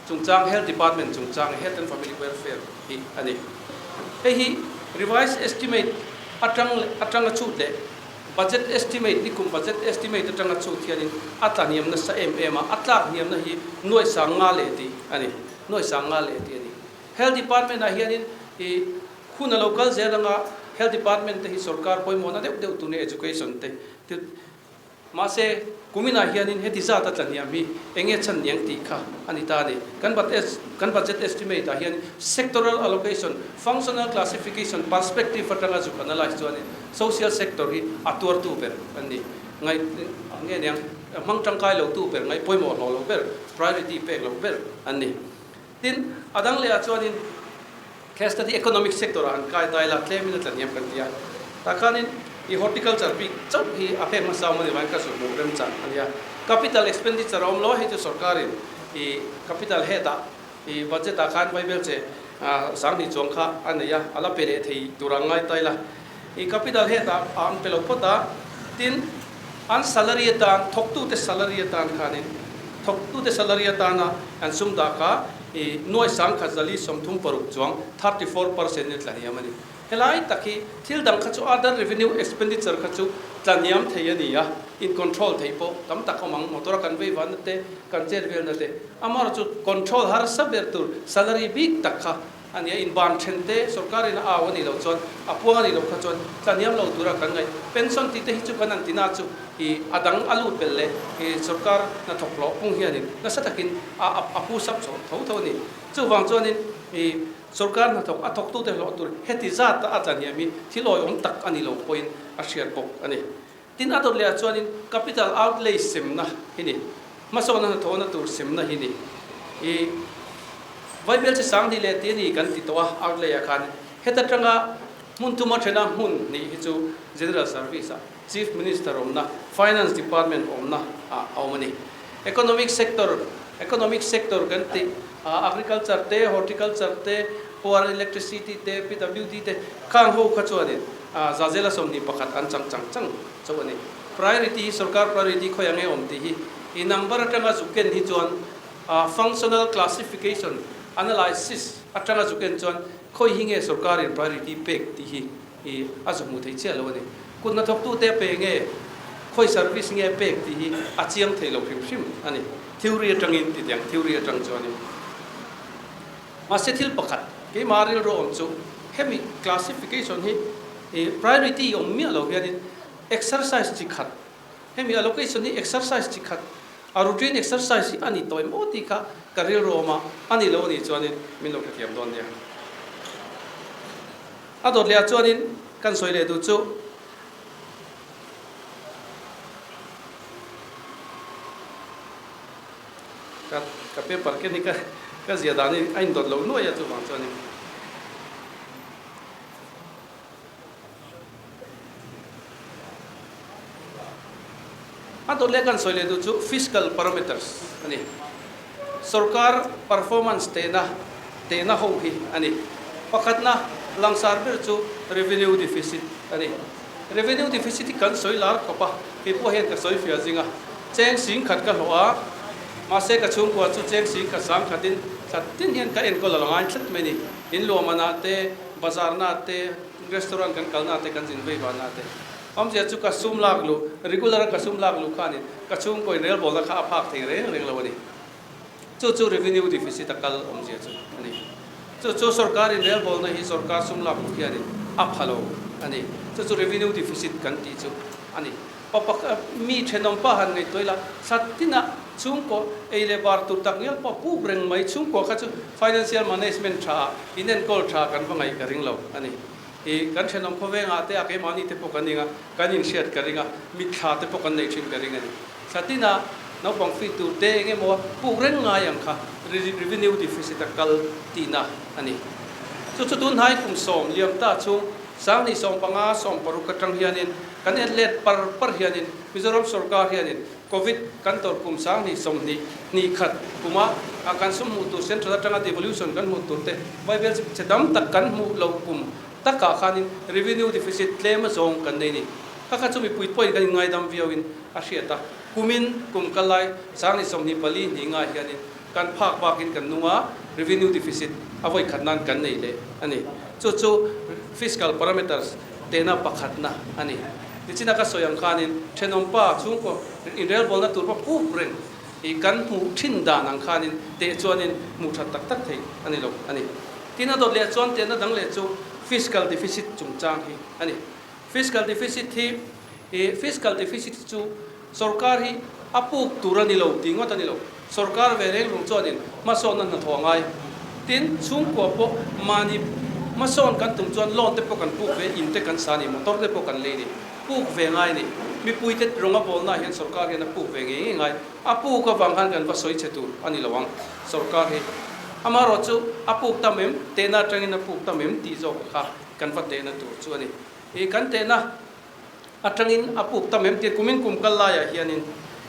chungchang, Health Department chungchang, Health and Family Welfare hi a ni. Hei hi revised estimate atang atanga chhut leh Budget estimate, Nikum budget estimate atanga chhut hianin a tla hniam nasa em em a, a tlak hniamna hi nuai 50 leh tih a ni, nuai 50 leh tih a ni. Health Department ah hianin i hun a lo kal zel anga Health Department te hi sorkar pawimawhna deuh deuh tune education te mahse kuminah hianin heti zat a tla hniam hi enge chhan niang tih kha a ni ta a ni. Kan kan budget estimate ah hian sectoral allocation, functional classification perspective atanga zuk analyse chuanin Social sector hi a tuartu ber an ni. Ngaih nge niang hmang tangkai lo tu ber, ngaih pawimawh hlawh lo ber, priority pek lo ber an ni. Tin, a dang leh ah chuanin case study economic sector ah han kai ta ila tlemin a tlahniam kan ti a. Tah khanin i horticulture bik chauh hi a pek hmasa awm a ni vangin ka zu hmuh remchan a nia. Capital expenditure a awm lo a, hei chu sorkarin i capital head ah I budget ah khan Bible che 2000 chuang kha a nei a, a la pe leh thei tur ang ngai ta ila. I capital head ah an pe lo phawt a, tin an salary atan, thawktute salary atan khanin, thawktute salary atana an sum dah kha i nuai 1136 chuang, 34%, in tla hniam a ni. Helai tak hi thil dang kha chu other revenue expenditure kha chu tlaniam thei a ni a, in control theih pawh tam tak awm ang, motor a kan vei vanna te, kan chet velna te, amaherawh chu control harsa ber tur salary bik tak kha a ni a, in ban then te sorkar in a au a nih loh chuan a puang a nih loh kha chuan tlaniam lo tura kan ngaih. Pension tih te hi chu kan an tina chu i a dang a lut belh leh i sorkar hnathawk hlawh pung hianin nasa takin a a pu sap chho tho tho a ni. Chuvang chuanin i. Sorkar hnathawk a thawktute hlawh tur heti zata a tla hniam hi thil awihawm tak a ni lo pawhin a hriat bawk a ni. Tin, a dawt lehah chuanin capital outlay semna hi ni, hmasawnna hnathawhna tur semna hi ni. I Vaibel chi 2000 leh tih a ni kan ti tawh a, outlay ah khan heta tanga hmun thuma thena hmun hnih hi chu General Service ah Chief Minister awmna, Finance Department awmna ah a awm a ni. Economic sector, Economic sector kan tih Agriculture te, Horticulture te, Power Electricity te, PWD te khang ho kha chuanin Zazela 21 an chang chang chang chauh a ni. Priority hi sorkar priority khawi ang nge awm tih hi i number atanga zuk ken hi chuan functional classification analysis atanga zuk en chuan khawi hi nge sorkarin priority pek tih hi i a zu hmuh theih chiah lo a ni. Kut hnathawktute a pe nge, khawi service nge a pek tih hi a chiang thei lo hrim hrim a ni. Theory atangin ti tiang theory atang chuanin. Mahse thil pakhat keimah rilru awm chu hemi classification hi i priority awm miah lo hianin exercise chi khat hemi allocation hi exercise chi khat a routine exercise hi a ni tawh em aw tih kha ka rilru awm a, a ni lo a nih chuanin min lo hrethiam dawn nia. A dawt leh ah chuanin kan sawi leh duh chu ka ka paper ken hi ka ka zia dan hi a indawt lo nuai a chuvang chuanin a dawt leh kan sawi leh duh chu fiscal parameters a ni. Sorkar performance tehna tehna ho hi a ni. Pakhatna langsar ber chu revenue deficit a ni. Revenue deficit hi kan sawi lar khawp a, kei pawh hian ka sawi fiah zing a. Cheng sing khat ka hlawh a, mahse ka chhungkua chu cheng sing khat sang khatin thla tin hian ka enkawl a la ngai tlat mai a ni. In luahmanah te, bazar na te, restaurant kan kalna te, kan zin vei vahna te. Awmzia chu ka sum lak luh, regular a ka sum lak luh khanin ka chhungkaw inrelbawlna kha a phak thei reng reng lo a ni. Chu chu revenue deficit a kal awmzia chu a ni. Chu chu sorkar inrelbawlna hi sorkar sum lak luh hianin a pha lo a ni. Chu chu revenue deficit kan tih chu a ni. Pa pakhat mi thenawm pa han ngaihtuah ila thla tinah chhungkaw ei leh bar tur tak ngial pawh puk reng mai chhungkaw kha chu financial management tha ah inenkawl tha kan va ngaih ka ring lo a ni. I kan thenawm khawvengah te a keimahni te pawh kan ing a, kan inhriat ka ring a, mitthla te pawh kan neih thin ka ring a ni. Thla tina naupang fee tur te eng emaw puk reng ngai ang kha revenue deficit a kal tihna a ni. Chu chu tunhnai kum sawm liam ta chhung 2015 16 atang hianin kan en let par par hianin Mizoram sorkar hianin Covid kan tawrh kum 2020 hnih khat kuma a kan sum hmuh tur central atanga devolution kan hmuh tur te vaibel che tam tak kan hmuh loh kum takah khanin revenue deficit tlem a zawng kan nei ni. Kha kha chu mipui pawhin kan inngaidam viauin a hriat a, kumin kum kal lai 2024 hnih ngah hianin kan phak bakin kan nung a, revenue deficit a vawi khat nan kan nei leh a ni. Chu chu fiscal parameters tehna pakhatna a ni. Nichina ka sawi ang khanin thenawmpa chhungkaw inrelbawlna tur pawh puk reng i kan hmuh thin dan ang khanin teh chuanin hmuh that tak tak theih a ni lo a ni. Tin a dawt leh chuan tehna dang leh chu fiscal deficit chungchang hi a ni. Fiscal deficit hi i fiscal deficit hi chu sorkar hi a puk tur a ni lo tih ngawt a ni lo. Sorkar ve reng rung chuanin hmasawnna hnathawh a ngai. Tin, chhungkua pawh mahni hmasawn kan tum chuan loan te pawh kan puk ve, in te kan sa a ni, motor te pawh kan lei a ni, puk ve ngai a ni. Mipuite rawng a bawlna ah hian sorkar hian a puk ve ngei ngei ngai. A puk avang khan kan va sawi chhe tur a ni lo ang sorkar hi. Amaherawhchu a puk tam em, tehna atangin a puk tam em tih zawk kha kan va tehna tur chu a ni. I kan tehna atangin a puk tam em tih kumin kum kal laiah hianin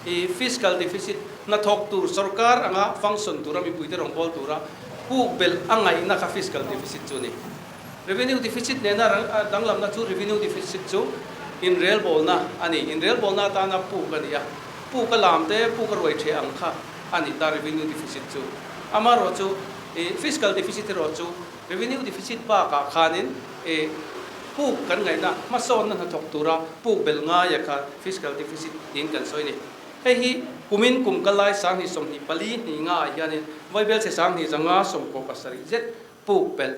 i fiscal deficit hnathawk tur sorkar anga function tura mipuite rawngbâwl tura puk belh a ngaihna kha fiscal deficit chu a ni. Revenue deficit nena danglamna chu revenue deficit chu inrelbawlna a ni. Inrelbawlna atana puk a ni a, puk a lam te, puk a ruai ṭheh ang kha a ni ta revenue deficit chu. Amaherawhchu i fiscal deficit erawh chu Revenue deficit bakah khanin e puk kan ngaihna hmasawnna hnathawk tura puk belh ngaia kha fiscal deficit tiin kan sawi a ni. Hei hi kumin kum kal lai 2024 hnih ngaah hianin vaibelchhe 2597 zet puk belh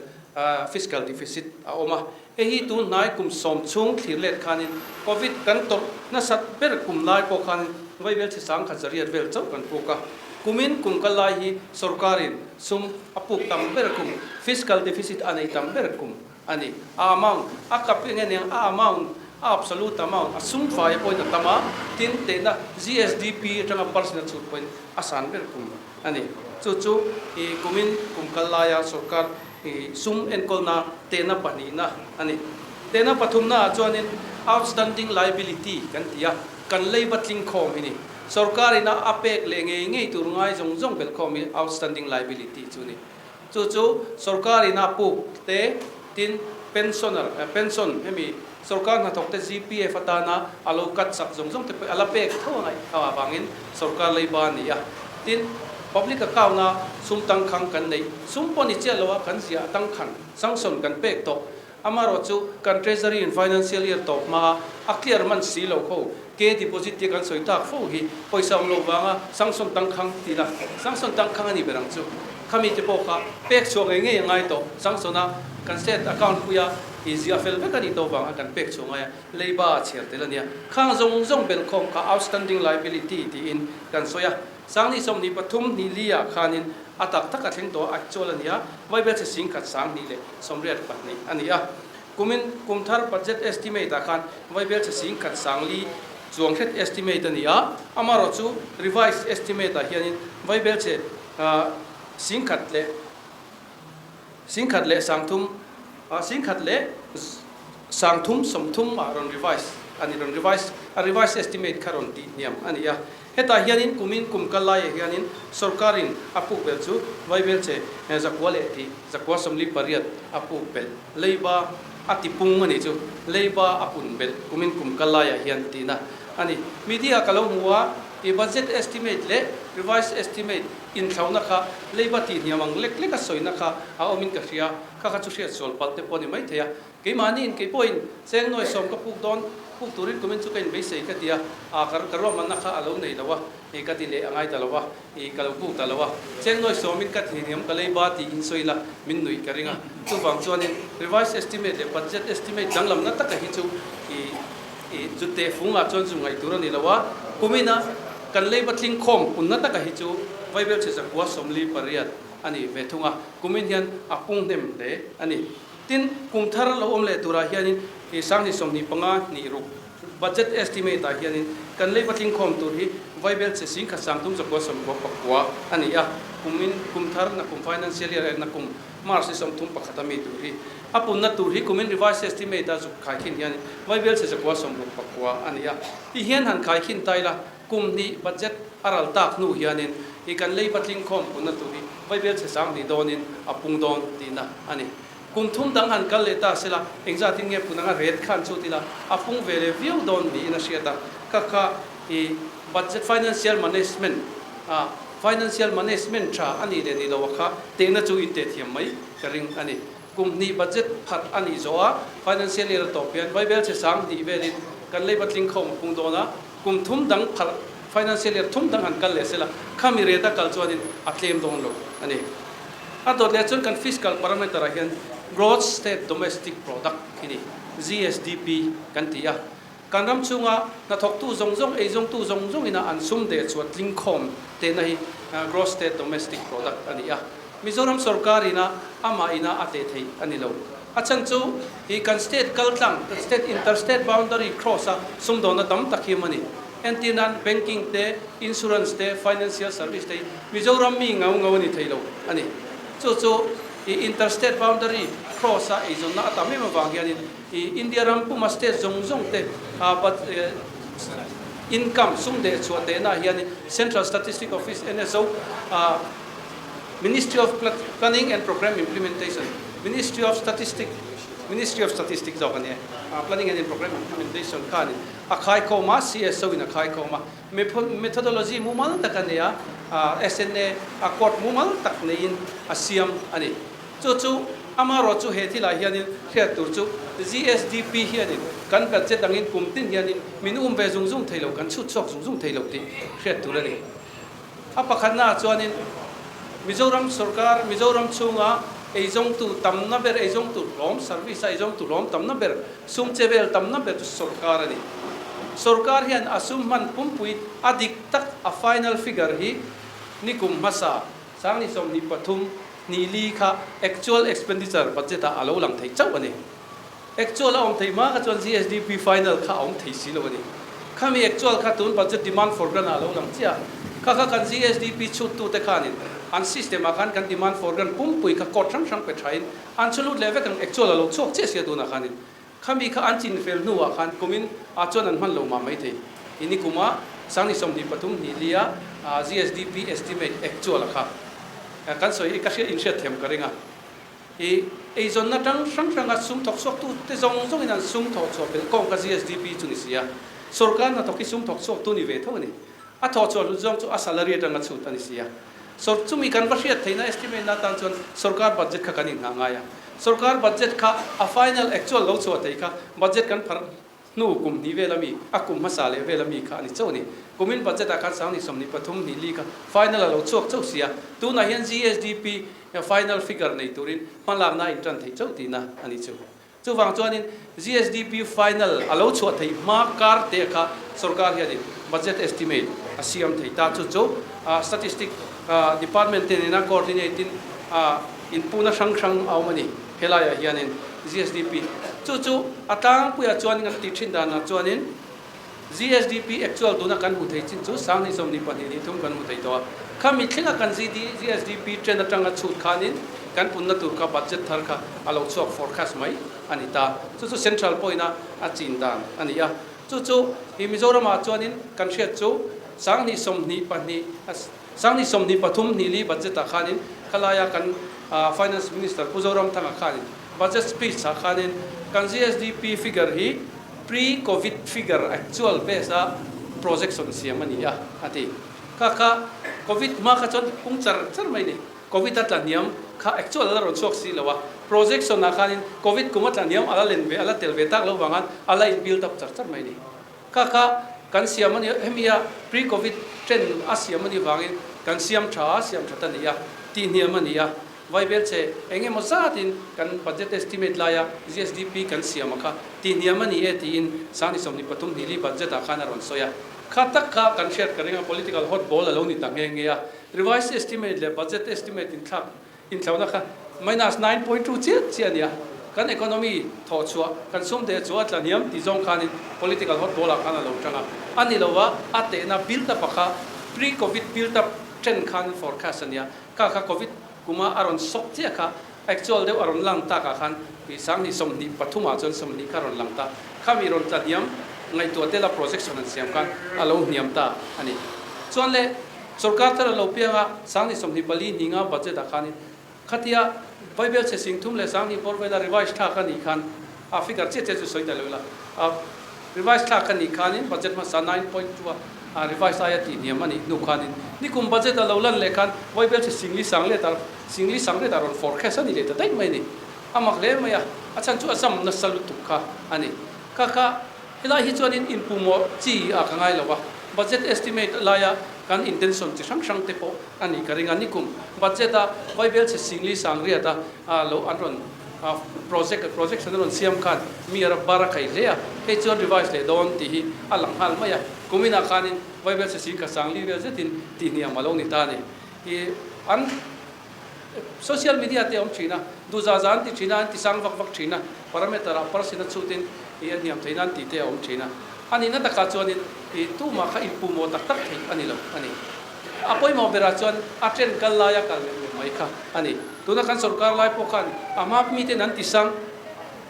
fiscal deficit a awm a. Hei hi tun hnai kum sawm chhung thlir let khanin Covid kan tawrh nasat ber kum lai pawh khanin vaibelchhe 1100 vel chauh kan puk a. Kumin kum kal lai hi sorkarin sum a puk tam ber kum, fiscal deficit a nei tam ber kum a ni. A amount, a kap eng eng a amount, a absolute amount, a sum fai pawhin a tam a, tin tehna GSDP atanga percent a chhut pawhin a san ber kum a ni. Chu chu i kumin kum kal laia sorkar i sum enkawlna tehna pahnihna a ni. Tehna pathumnaah chuanin outstanding liability kan ti a, kan leiba tling khawm hi ni. Sorkar ina a pek leh ngei ngei tur ngai zawng zawng belh khawm hi outstanding liability chu a ni. Chu chu sorkar ina puk te tin pensioner, pension hemi sorkar hnathawk te GPF atana a lo cut sak zawng zawng te pawh a la pek tho a ngaih avangin sorkar leiba a ni a. Tin, public account a sum tangkhang kan neih, sum pawh ni chiah lo a kan ziah tangkhan, sanction kan pek tawh Amaherawh chu kan Treasury in financial year tawp hmaa a clear man si lo ho ke deposit tia kan sawi tak fo hi pawisa awm lo vanga sanction tangkhang ti la sanction tangkhang a ni ber ang chu. Khami te pawh kha pek chhuah ngei ngei a ngai tawh sanction a kan state account puia i ziah fel vek a nih tawh vanga kan pek chhuah ngai a leiba a chhiar tel a nia. Khang zawng zawng belhkhawm kha outstanding liability tiin kan sawi a. 2023 hnih li ah khanin a tak tak a thleng tawh a, actual a ni a, vaibelchhe 11,082 a ni a. Kumin kum thar budget estimate ah khan vaibelchhe 10,004 chuang hret estimate a ni a, amaherawh chu revised estimate ah hianin vaibelchhe 1,000 leh 1,003 1,030 ah rawn revise. a ni, rawn revise, a revise estimate kha rawn tih hniam a ni a. Hetah hianin kumin kum kal laiah hianin sorkarin a puk belh chu Vaibelche zakua leh tih zakua 48 a puk belh leiba a ti pung a nih chu, leiba a pun belh kumin kum kal laiah hian tihna a ni. Media ka lo hmu a, i budget estimate leh revised estimate inthlauhna kha leiba tih hniam ang lek lek a sawina kha a awmin ka hria, kha kha chu hriat sual palh te pawh a ni maithei a. Keimahniin kei pawhin cheng nuai sawm ka puk dawn, puk turin kumin chu ka inbeisei ka ti a, aa ka ka ruahmanna kha a lo nei lo a, ih ka ti leh a ngai ta lo a, ih ka lo puk ta lo a, cheng nuai sawmin ka thihniam ka lei ba tiin sawi ila min nuih ka ring a, chuvang chuanin revised estimate leh budget estimate danglamna taka hi chu ih ih chu tehfungah chuan zu ngaih tur a ni lo a, kumina kan lei ba tling khawm punna taka hi chu Vaibel chhe 148 a ni ve thung a, kumin hian a pung hnem hle a ni. Tin, kum thar lo awm leh turah hianin i sanghnih 25 hnih ruk budget estimate ah hianin kan lei patling khawm tur hi Vaibel che sing khat sang thum zakua sawmkua pakua a ni a, kumin kum thar na kum financial year eh na kum March ni 31 a mi tur hi a punna tur hi kumin revised estimate a zuk khaikhin hianin Vaibel che 169 a ni a. Ti hian han khaikhin ta ila kum hnih budget a ral tak hnu hianin i kan lei patling khawm punna tur hi Vaibel che 2000 dawnin a pung dawn tihna a ni. Kum thum dang han kal leh ta sela, engzatin nge pun anga ret khan chu tila a pung ve leh viau dawn niin a hriat a. Kha kha i budget financial management a financial management tha a nih leh nih loh a kha tehna chu in teh thiam mai ka ring a ni. Kum hnih budget phat a nih zawh a financial year a tawp hian Vaibel chhe 2000 velin kan lei patling khawm a pung dawn a, kum thum dang pharh financial year thum dang han kal leh sela khami ret a kal chuanin a tlem dawn lo a ni. A dawt leh chuan kan fiscal parameter ah hian Gross State Domestic Product khi ni, GSDP, kan ti a. Kan ram chhunga hnathawktu zawng zawng, eizawngtu zawng zawng ina an sum deh chhuah tling khawm tehna hi Gross State Domestic Product a ni a. Mizoram sorkar ina amah ina a teh theih a ni lo. A chhan chu hi kan state kal tlang, state inter-state boundary cross a sumdawnna tam tak hi awm a ni. Entir nan banking te, insurance te, financial service te hi Mizoram mi ngau ngau a ni thei lo a ni. Chu chu i inter-state boundary cross a eizawnna a tam em avang hianin i India ram puma state zawng zawng te income sum deh chhuah tehna ah hianin Central Statistic Office, NSO, Ministry of Planning and Programme Implementation, Ministry of Statistic, Ministry of Statistics zawk a ni e, Planning and Programme Implementation khanin a khaikhawm a, CSO in a khaikhawm a, methodology mumal tak a nei a, SNA accord mumal tak neiin a siam a ni. Chu chu amaherawh chu he thilah hianin hriat tur chu GSDP hianin kan budget angin kum tin hianin min um ve zung zung thei lo, kan chhut chhuak zung zung thei lo tih hriat tur a ni. A pakhatnaah chuanin Mizoram sorkar, Mizoram chhunga eizawngtu tamna ber, eizawngtu hlawm, service a eizawngtu hlawm tamna ber, sum che vel tamna ber chu sorkar a ni. Sorkar hian a sum hman pumpui a dik tak a final figure hi nikum hmasa 2023 hnih li kha actual expenditure budget ah a lo lang thei chauh a ni. Actual a awm thei hma kha chuan GSDP final kha a awm thei si lo a ni. Khami actual kha tun budget demand for grant ah a lo lang chiah a. Kha kha kan GSDP chhuttu te khanin an system ah khan kan demand for grant pumpui kha court hrang hrang pe thain an chhu lut leh vek ang actual a lo chhuak chiah sia tunah khanin khami kha an chin fel hnuah khan kumin ah chuan an hman lo mah mai thei. I nikuma 2023 hnih lia GSDP estimate actual a kha kan sawi ka hriat inhriat thiam ka ring a. I eizawnna tang hrang hranga sum thawk chhuaktu te zawng zawngin an sum thawh chhuah belh kawng ka GSDP chu ni si a, sorkar hnathawk hi sum thawk chhuaktu ni ve tho a ni. A thawh chhuah hlut zawng chu a salary atanga chhut a ni si a. Sor chumi kan va hriat theihna estimate na atan chuan sorkar budget kha kan inghah ngai a. Sorkar budget kha a final actual lo chhuah thei kha budget kan pharh Hnu kum hnih vel ami, a kum hmasa leh vel ami kha a ni chauh a ni. Kumin budget ah khan 2023 hnih li kha final a lo chhuak chauh sia. Tunah hian GSDP final figure nei turin hmalakna a intan thei chauh tihna a ni chu. Chuvang chuanin GSDP final a lo chhuah theih hma kar te kha sorkar hianin budget estimate a siam thei ta. Chu chu statistic department te nena coordinate in inpuna hrang hrang a awm a ni. Helaiah hianin GSDP chu chu a tlangpuiah chuanin an tih thin danah chuanin GSDP actual tuna kan hmuh theih chin chu 2022 nih thum kan hmu thei tawh a. Khami thlenga kan GSDP trend atanga chhut khanin kan punna tur kha budget thar kha a lo chhuak forecast mai a ni ta. Chu chu central point a a chin dan a ni a. Chu chu i Mizoramah chuanin kan hriat chu 2022, 2023 hnih li budget-ah khanin khalaia kan Finance Minister Pu Zoramthanga khanin budget speech-ah khanin kan GSDP figure hi pre-covid figure actual base-a projection siam a ni a, a ti. Kha kha covid hma kha chuan pung char char mai ni. Covid a tla hniam kha actual a la rawn chhuak si lo a, projection ah khanin covid kum a tla hniam a la len ve a la tel ve tak lo vangin a la in build up char char mai ni. Kha kha kan siam a ni hemi a pre covid trend a siam a nih vangin kan siam tha a siam that a ni a, tih hniam a ni a, Vaibel che eng emaw zatin kan budget estimate laia GSDP kan siam a kha tih hniam a ni e tiin 2023 hnih li budget ah khan a rawn sawi a. Kha tak kha kan hriat ka ring a, political hot ball a lo ni ta nghe nghe a. Revised estimate leh budget estimate inthlak inthlauhna kha minus 9.2 chiah chiah a ni a. Kan economy thawh chhuah, kan sum deh chu a tla hniam tih zawng khanin political hot ball ah khan a lo tang a. A ni lo a, a tehna build up a kha pre-covid build up trend khan forecast a ni a. Kha kha covid kuma a rawn sawk chiah kha actual deuh a rawn lang tak ah khan 2023 ah chuan 20 kha a rawn lang ta. Khami rawn tla hniam ngaihtuah tel a projection an siam khan a lo hniam ta a ni. Chuan le sorkar thar a lo piang a, 2024 hnih nga budget ah khanin khatia Bible chhe 30,000 leh 2000 bawr vela revise thlak a nih khan a figure chiah chiah chu sawi ta lo ila a revise thlak a nih khanin budget hmasa 9.2 a a revise aia tih hniam a nih hnu khanin nikum budget a lo lan leh khan Bible chhe singli sang let a singli sang let a rawn forecast a ni leh ta daih mai a ni. A mak hle mai a, a chhan chu a zam nasa lutuk kha a ni. Kha kha helai hi chuanin inpumawh chi a ka ngai lo a, budget estimate laia kan intention chi hrang hrang te pawh a nih ka ring a. Nikum budget a Vaibel chhe singli sang riat a lo an rawn project projection a rawn siam khan mi a bar a khai hle a, hei chuan revise leh dawn tih hi a lang nghal mai a. Kuminah khanin Vaibel chhe sing kha sang li vel zetin tihhniam a lo ni ta a ni. I an. Social media te a awm thin a, duhzah zah an ti thin a, an ti sang vak vak thin a, parameter ah person a chhutin ih a hniam theih nan tih te a awm thin a. A nihna takah chuanin ih tumah kha inpuhmawh tak tak theih a ni lo a ni. A pawimawh berah chuan a trend kal laia kal leh leh mai kha a ni. Tuna kan sorkar lai pawh khan a hma miten an ti sang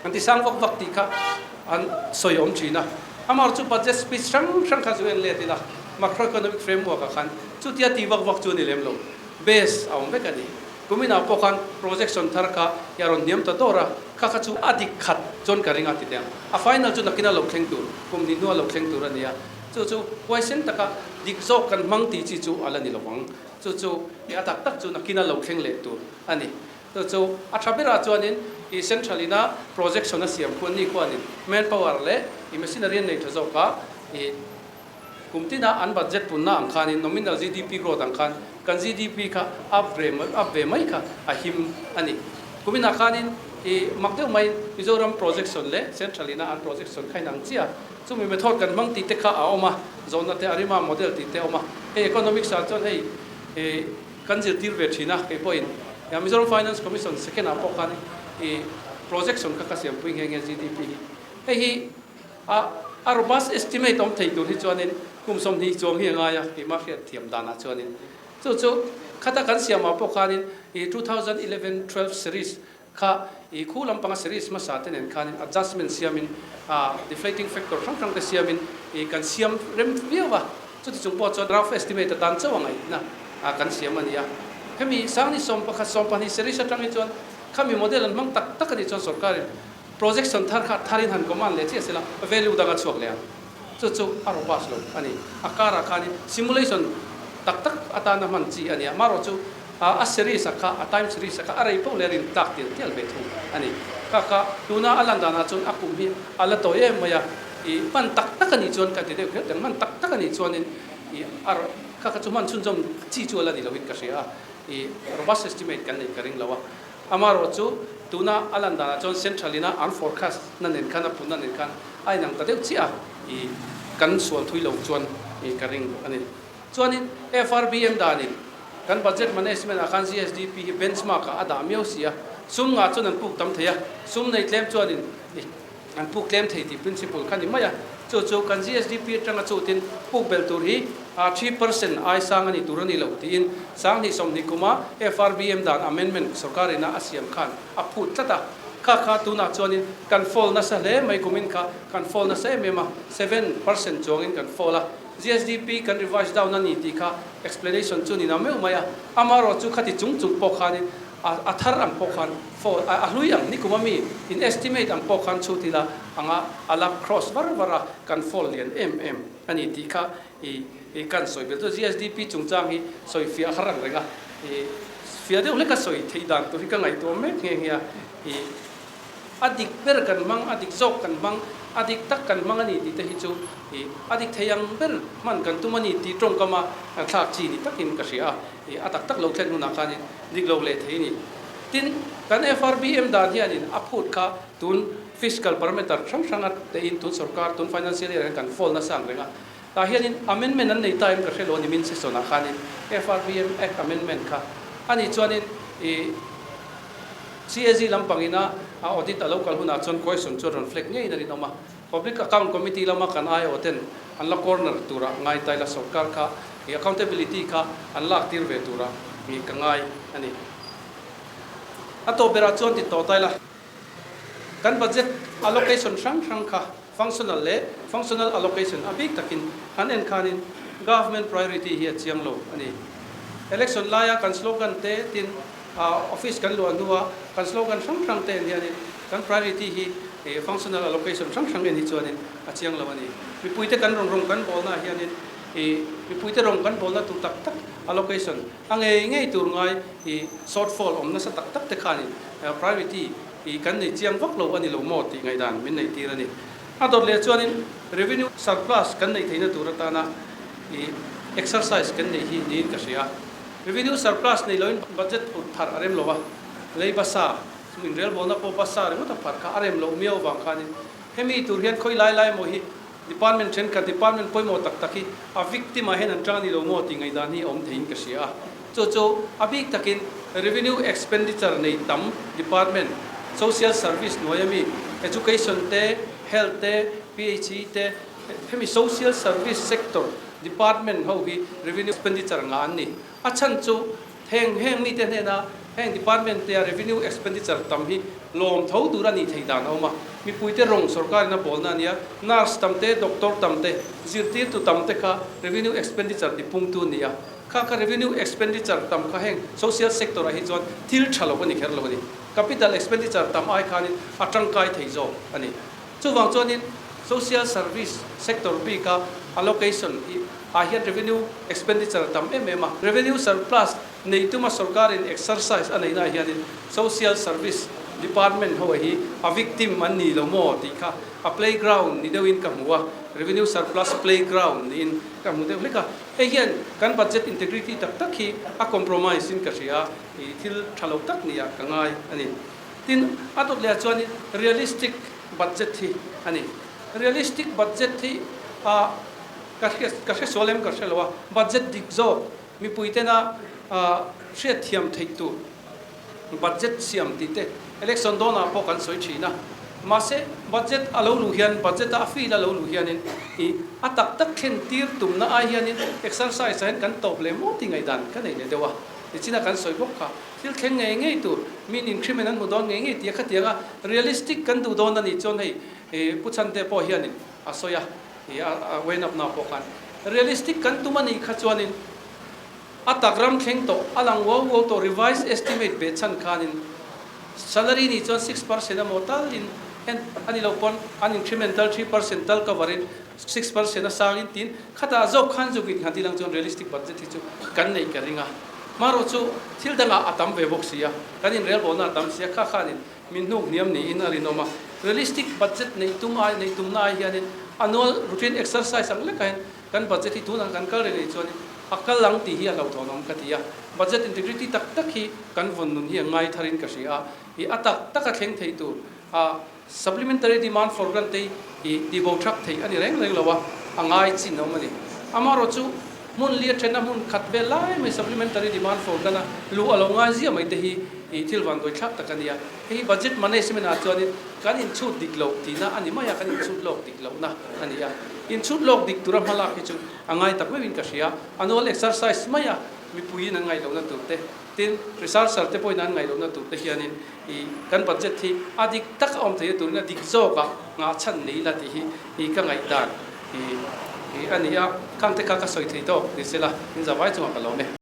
an ti sang vak vak tih kha an sawi awm thin a. Amaherawhchu budget speech hrang hrang kha chu en let ila macroeconomic framework ah khan chutia ti vak vak chu a ni lem lo. Base a awm vek a ni. Kuminah pawh khan projection thar kha i a rawn hniam ta dawr a, kha kha chu a dik khat chuan ka ring a ti teh ang. A final chu nakin a lo thleng tur, kum hnih hnua lo thleng tur a ni a. Chu chu huaisen taka dik zawk kan hmang tih chi chu a la ni lo ang. Chu chu i a tak tak chu nakin a lo thleng leh tur a ni. Chu chu a tha berah chuanin i central ina projection a siam khuan ni khuanin manpower leh i machinery an nei tha zawk a, i Kum tina an budget punna ang khanin nominal GDP growth ang khan kan GDP kha up ve up ve mai kha a him a ni. Kuminah khanin i mak deuh maiin Mizoram projection leh central ina an projection kha inang chiah a, chumi method kan hmang tih te kha a awm a, zawhna te Arima model tih te a awm a. Hei economics ah chuan hei i kan zirtir ve thin a, kei pawhin Mizoram Finance Commission second ah pawh khan i projection kha ka siampui nghe nghe GDP hi. Hei hi A a robust estimate awm thei tur hi chuanin kum 20 chuang hi a ngai a, keimah hriat thiam danah chuanin. Chu chu khata kan siamah pawh khanin i 2011 12 series kha i khu lampanga series hmasa te nen khanin adjustment siamin a deflating factor hrang hrang te siamin i kan siam rem viau a. Chuti chung pawh chuan rough estimate atan chauh a ngaihna a kan siam a ni a. Hemi 2011 12 series atang hi chuan khami model an hmang tak tak a nih chuan sorkarin Projection thar kha tharin han command leh chiah sela value dang a chhuak leh ang. Chu chu a robust lo a ni. A karah khanin simulation tak tak atana hman chi a ni a, marawh chu a series a kha, a time series a kha a rei poh leh a rin tlak tial tial ve thung a ni. Kha kha tuna a lan danah chuan a kum hi a la tawi em mai a, i hman tak tak a nih chuan ka ti deuh kher teng, hman tak tak a nih chuanin i a kha kha chu hman chhunzawm chi chu a la ni loin ka hria a, i robust estimate kan neih ka ring lo a. Amaherawh chu tuna a lan danah chuan Central ina an forecast na nen khan a punna nen khan a inang ta deuh chiah a, i kan sual thui lo chuan i ka ring a ni. Chuanin FRBM danin kan budget management ah khan GSDP hi benchmark ah a dah miau si a, sum ngah chuan an puk tam thei a, sum nei tlem chuanin i An puk tlem thei tih principle kha ni mai a, chu chu kan GSDP atanga chutin puk belh tur hi 3% ai sang a ni tur a ni lo tiin 2020 kuma FRBM dan amendment sorkar ina a siam khan a phut tlat a. Kha kha tunah chuanin kan fall nasa hle mai kumin kha kan fall nasa em em a, 7% chuangin kan fall a. GSDP kan revise down a ni tih kha explanation chu ni na meuh mai a, amaherawh chu khati chung chung pawh khanin a thar ang pawh khan fall a hlui ang nikum a mi in estimate ang pawh khan chhut ila anga a la cross var var a kan fall lian em em a ni tih kha i i kan sawi belh chu GSDP chungchang hi sawi fiah har ang reng a i fiah deuh hlek a sawi theih dan tur hi ka ngaihtuah mek nghe nghe a i A dik ber kan hmang, a dik zawk kan hmang, a dik tak kan hmang a ni tih te hi chu ih a dik thei ang ber hman kan tum a ni tih tawngkama thlak chi ni takin ka hria a, ih a tak tak lo thlen hunah khanin dik lo leh thei a ni. Tin, kan FRBM dan hianin a phut kha tun fiscal parameter hrang hranga tein tun sorkar, tun financial year hian kan fall nasa ang reng a, tah hianin amendment an nei ta em ka hre lo a ni min session ah khanin FRBM Act amendment kha a nih chuanin ih CAG lampangin a audit a lo kal hunah chuan question chu a rawn flag ngeiin a rinawm a. Public Account Committee lama kan aiawh ten an la corner tura ngai ta ila sorkar kha i accountability kha an lak tir ve tura i ka ngai a ni. A tawp berah chuan ti tawh ta ila kan budget allocation hrang hrang kha functional leh functional allocation a bik takin han en khanin government priority hi a chiang lo a ni. Election laia kan slogan te tin Office kan luah hnua kan slogan hrang hrang te en hianin kan priority hi functional allocation hrang hrang en hi chuanin a chiang lo a ni. Mipuite kan rawn rawng kan bawlna ah hianin mipuite rawng kan bawlna tur tak tak allocation a ngei ngei tur ngai shortfall awm nasa tak tak te khanin priority kan nei chiang vak lo a ni lo maw tih ngaihdan min neih tir a ni. A dawt leh chuanin revenue surplus kan neih theihna tur atana exercise kan neih hi niin ka hria. Revenue surplus nei loin budget phurh thar a rem lo a, lei basa, chu inrelbawlna pawh basa ringawt a pharh kha a rem loh miau avang khanin hemi tur hian khawi lai lai maw hi department thenkhat department pawimawh tak tak hi a victim ah hian an tang a ni lo maw tih ngaihdan hi a awm theiin ka hria a. Chu chu a bik takin revenue expenditure nei tam department, social service hnuaia mi, education te, health te, PHE te, hemi social service sector Department ho hi revenue expenditure ngah an ni. A chhan chu heng heng mite hnena heng department tea revenue expenditure tam hi lawm tho tur a nih theih dan a awm a. Mipuite rawng sorkarin a bawlna a nia, nurse tam te, doctor tam te, zirtirtu tam te kha revenue expenditure tipungtu a ni a. Kha kha revenue expenditure tam kha heng social sector ah hi chuan thil tha lo a ni kher lo a ni. Capital expenditure tam ai khanin a tangkai thei zawk a ni. Chuvang chuanin social service sector bika allocation hi ah hian revenue expenditure a tam em em a. Revenue surplus nei tuma sorkarin exercise a neihna ah hianin social service department ho hi a victim an ni lo maw tih kha a playground ni deuhin ka hmu a, revenue surplus playground niin ka hmu deuh hlek a. Hei hian kan budget integrity tak tak hi a compromise in ka hria a, thil tha lo tak ni ah ka ngai a ni. Tin, a dawt leh ah chuanin realistic budget hi a ni. Realistic budget hi ah ka hriat ka hre sual em ka hre lo a, budget dik zawk mipui tena ah hriatthiam theih tur budget siam tih te election dawnah pawh kan sawi thin a. Mahse, budget a lo luh hian budget a a field a lo luh hianin ih a tak tak thlen tir tumna ai hianin exercise ah hian kan tawp leh maw tih ngaihdan ka nei leh deuh a. Tichina kan sawi bawk kha. Thil thleng ngei ngei tur, min increment an hmu dawn ngei ngei tia khatianga realistic kan duh dawn a nih chuan hei Pu Chhante pawh hianin a sawi a, a wen up na pawh khan realistic kan tum a nih kha chuanin a tak ram thleng tawh a lang uau uau tawh revised estimate beh chhan khanin salary nih chuan 6% emaw talin en a ni lo pawn an increment tal 3% tal cover in 6% a sangin tiin khatah zawk khan zuk in han ti lang chuan realistic budget hi chu kan neih ka ring a. Hmarawh chu thil dangah a tam ve bawk si a, kan inrelbawlna a tam si a, kha khanin min hnuk hniam niin a rinawm a. Realistic budget neih tum ai, neih tumna ai hianin annual routine exercise ang lekah hian kan budget hi tunah kan kal reng anih chuanin a kal ang tih hi a hlauhthawnawm ka ti a. Budget integrity tak tak hi kan vawn nun hi a ngai tharin ka hria a, ih a tak taka thleng thei tur a supplementary demand for grant te hi tihbo thak theih a ni reng reng lo a, a ngai chin a awm a ni. Amaherawh chu hmun li a then a hmun khat vel lai mai supplementary demand for grant a luh a lo ngai zia mai te hi ih thil vanduai thlak tak a ni a. Hei hi budget management ah chuanin kan inchhut dik loh tihna a ni mai a, kan inchhut lawk dik lohna a ni a. Inchhut lawk dik tura hmalak hi chu a ngai tak meuhin ka hria. Annual exercise maia mipuiin an ngaih lohna tur te. Tin, researcher te pawhin an ngaihlohna tur te hianin i kan budget hi a dik tak a awm theihna turin a dik zawkah ngah chhan nei ila tih hi i ka ngaihdan i a ni a. Khangte kha ka sawi thei tawk ni sela, in zavai chungah ka lawm e.